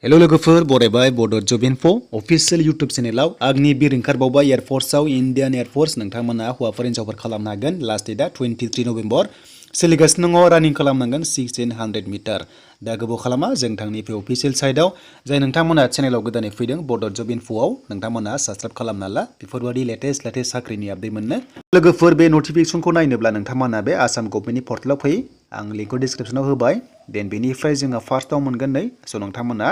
hello लोगोफोर बरायबाय बड' जब info अफिशियेल YouTube चेनेलाव आग्निवीर ओंखारबावबाय एयारफोर्सआव Indian एयारफोर्स नोंथांमोना हौवाफोर हिन्जावफोर खालामनो हागोन लास्ट डेटआ 23 नभेम्बर सोलिगासिनो दङ रानिं खालामनांगोन 1600 मिटार दा गोबाव खालामा जों थांनि अफिशियेल साइटआव जाय नोंथांमोना चेनेलाव गोदानै फैदों बड' जब इनफोआव नोंथांमोना साबस्क्राइब खालामना ला बेफोरबायदि लेटेस्ट साख्रिनि आपडेट मोननो लोगोफोर बे नटिफिकेशनखौ नायनोब्ला नोंथांमोना बे आसाम गभर्नमेन्टनि पर्टेलाव फै आं लिंकखौ डिस्क्रिप्शनाव होबाय देन बेनिफ्राय जोङो फार्स्टआव मोनगोन नै स' नोंथांमोना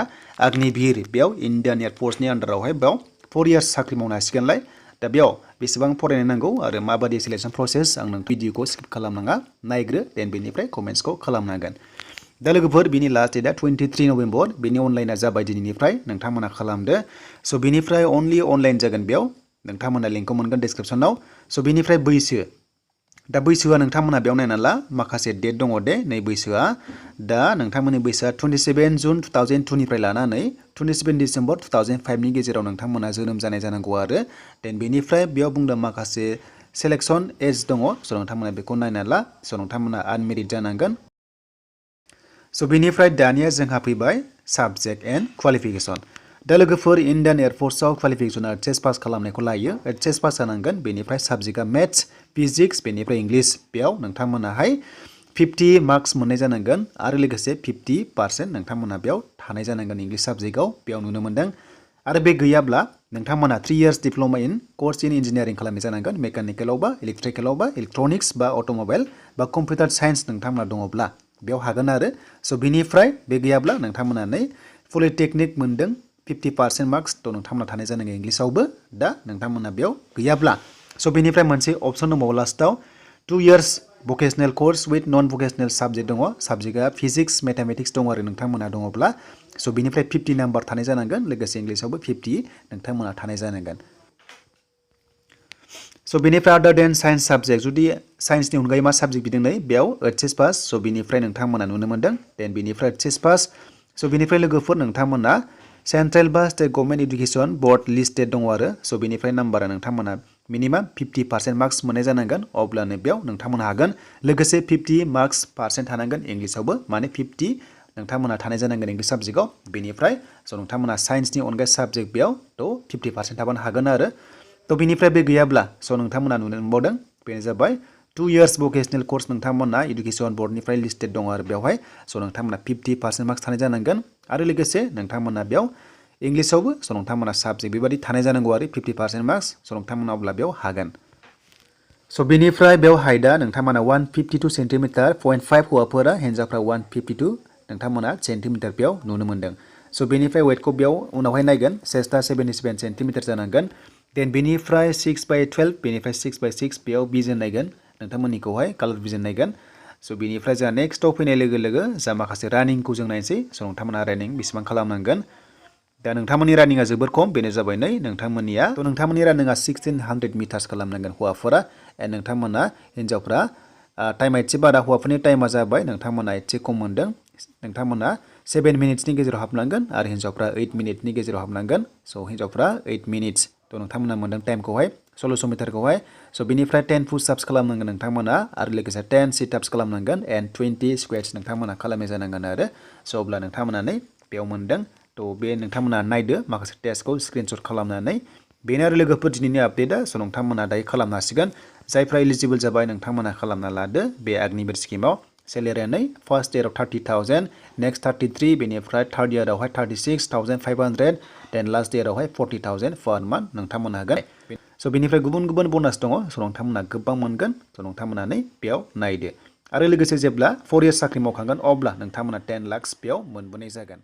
आग्निवीर बेयाव इंडियन एयारफोर्सनि आन्डारावहाय बेयाव 4 इयार्स साख्रि मावनो हासिगोनलाय दा बेयाव बेसेबां फरायनो नांगौ आरो माबादि सिलेक्शन प्रसेस आं नों भिडिअखौ स्किप खालामनाङा नायग्रो देन बेनिफ्राय कमेन्ट्सखौ खालामनांगोन दा लोगोफोर बिनि लास्ट डेटआ 23 नभेम्बर बिनि अनलाइना जाबाय दिनैनिफ्राय नोंथांमोना खालामदो स' बिनिफ्राय अनलि अनलाइन जागोन बेयाव नोंथांमोना लिंकखौ मोनगोन डिस्क्रिप्शनाव स' बिनिफ्राय बैसो दा बैसोआ नोंथांमोना बेयाव नायना ला माखासे डेट दङ दे नै बैसोआ दा नोंथांमोननि बैसोआ 27 जुन 2002 निफ्राय लानानै 27 डिसेम्बर 2005 नि गेजेराव नोंथांमोना जोनोम जानाय जानांगौ आरो देन बेनिफ्राय बेयाव बुंदों माखासे सिलेक्शन एज दङ स' नोंथांमोना बेखौ नायना ला स' नोंथांमोना आनमेरिड जानांगोन स' बेनिफ्राय दानिया जोंहा फैबाय साबजेक्ट एन्ड क्वालिफिकेशन दा लोगोफोर इंडियन एयारफोर्सआव क्वालिफिकेशना एच पास खालामनायखौ लायो एच पास जानांगोन बेनिफ्राय साबजेक्टआ मेथ्स फिजिक्स बेनिफ्राय इंलिश बेयाव नोंथांमोनाहाय 50 मार्क्स मोननाय जानांगोन आरो लोगोसे 50% नोंथांमोना बेयाव थानाय जानांगोन इंलिश साबजेक्टआव बेयाव नुनो मोनदों आरो बे गैयाब्ला नोंथांमोना 3 years diploma in course in engineering खालामनाय जानांगोन मेकानिकेलाव बा इलेक्ट्रिकेलाव बा इलेक्ट्रनिक्स बा अट'मबाइल बा कम्पिउटार साइन्स नोंथांमोना दङब्ला बेयाव हागोन आरो स' बिनिफ्राय बे गैयाब्ला नोंथांमोना नै पलिटेक्निक मोनदों 50% मार्क्स थ' नोंथांमोना थानाय जानांगोन इंलिशआवबो दा नोंथांमोना बेयाव गैयाब्ला स' बेनिफ्राय मोनसे अपसन दंबावो लास्टआव 2 years vocational course with non vocational subject दङ साबजेक्टआ फिजिक्स मेथामेटिक्स दङ आरो नोंथांमोना दङब्ला स' बिनिफ्राय 50 नाम्बार थानाय जानांगोन लोगोसे इंलिशआवबो 50 नोंथांमोना थानाय जानांगोन स' बेनिफ्राय आदार देन साइन्स साबजेक्ट जुदि साइन्सनि अनगायै मा साबजेक्ट बिदों नै बेयाव एच पास स' बिनिफ्राय नोंथांमोना नुनो मोनदों देन बिनिफ्राय एच पास स' बिनिफ्राय लोगोफोर नोंथांमोना सेन्ट्रेल बा state government education board listed दङ आरो स' बिनिफ्राय नाम्बारा नोंथांमोना मिनिमाम 50% मार्क्स मोननाय जानांगोन अब्लानो बेयाव नोंथांमोना हागोन लोगोसे 50 मार्क्स पार्सेन्ट थानांगोन इंलिशआवबो माने 50 नोंथांमोना थानाय जानांगोन इंलिश साबजेक्टआव बेनिफ्राय स' नोंथांमोना साइन्सनि अनगायै साबजेक्ट बेयाव थ' 50% थाबानो हागोन आरो थ' बिनिफ्राय बे गैयाब्ला स' नोंथांमोना नुनो मोनबावदों बेनो जाबाय 2 इयार्स भकेशनेल कोर्स नोंथांमोना एडुकेशन बोर्डनिफ्राय लिस्टेड दङ आरो बेवहाय स' नोंथांमोना 50% मार्क्स थानाय जानांगोन आरो लोगोसे नोंथांमोना बेयाव इंलिशआवबो स' नोंथांमोना साबजेक्ट बेबायदि थानाय जानांगौ आरो 50% मार्क्स स' नोंथांमोना अब्ला बेयाव हागोन स' बेनिफ्राय बेयाव हाइटआ नोंथांमोना 152 सेन्टिमिटार 0.5 हौवाफोरा हिन्जावफ्रा 152 नोंथांमोना सेन्टिमिटार बेयाव नुनो मोनदों स' बेनिफ्राय वेटखौ बेयाव उनावहाय नायगोन चेस्टआ 77 सेन्टिमिटार जानांगोन देन बेनिफ्राय 6/12 बेनिफ्राय 6/6 बेयाव भिजन नायगोन नोंथांमोननिखौहाय कालार भिजन नायगोन स' बेनिफ्राय जोंहा नेक्स्टआव फैनाय लोगो लोगो जा माखासे रानिंखौ जों नायनोसै स' नोंथांमोना रानिं बेसेबां खालामनांगोन दा नोंथांमोननि रानिंआ जोबोर खम बेनो जाबाय नै नोंथांमोननिया थ' नोंथांमोननि रानिंआ 1600 मिटार्स खालामनांगोन हौवाफोरा एन्ड नोंथांमोना हिन्जावफ्रा टाइमा एसे बारा हौवाफोरनि टाइमा जाबाय नोंथांमोना एसे खम मोनदों नोंथांमोना 7 मिनिट्सनि गेजेराव हाबनांगोन आरो हिन्जावफ्रा 8 मिनिटनि गेजेराव हाबनांगोन स' हिन्जावफ्रा 8 मिनिट्स थ' नोंथांमोना मोनदों टाइमखौहाय 1600 मिटारखौहाय स' बिनिफ्राय 10 पुशआप्स खालामनांगोन नोंथांमोना आरो लोगोसे 10 सिटआप्स खालामनांगोन एन्ड 20 स्क्वेट्स नोंथांमोना खालामनाय जानांगोन आरो स' अब्ला नोंथांमोना नै बेयाव मोनदों थ' बे नोंथांमोना नायदो माखासे टेस्टखौ स्क्रिनशट खालामनानै बेनो आरो लोगोफोर दिनैनि आपडेटआ स' नोंथांमोना दायो खालामनो हासिगोन जायफ्रा इलिजिबोल जाबाय नोंथांमोना खालामना लादो बे आग्निवीर स्किमाव सेलेरिया नै फार्स्ट इयाराव 30,000 नेक्स्ट 33 बेनिफ्राय थार्ड इयारावहाय 36,500 देन लास्ट इयारावहाय 40,000 पर मान्थ नोंथांमोना हागोन स' बेनिफ्राय गुबुन गुबुन ब'नास दङ स' नोंथांमोना गोबां मोनगोन स' नोंथांमोना नै बेयाव नायदो आरो लोगोसे जेब्ला 4 इयार्स साख्रि मावखांगोन अब्ला नोंथांमोना 10 लाख बेयाव मोनबोनाय जागोन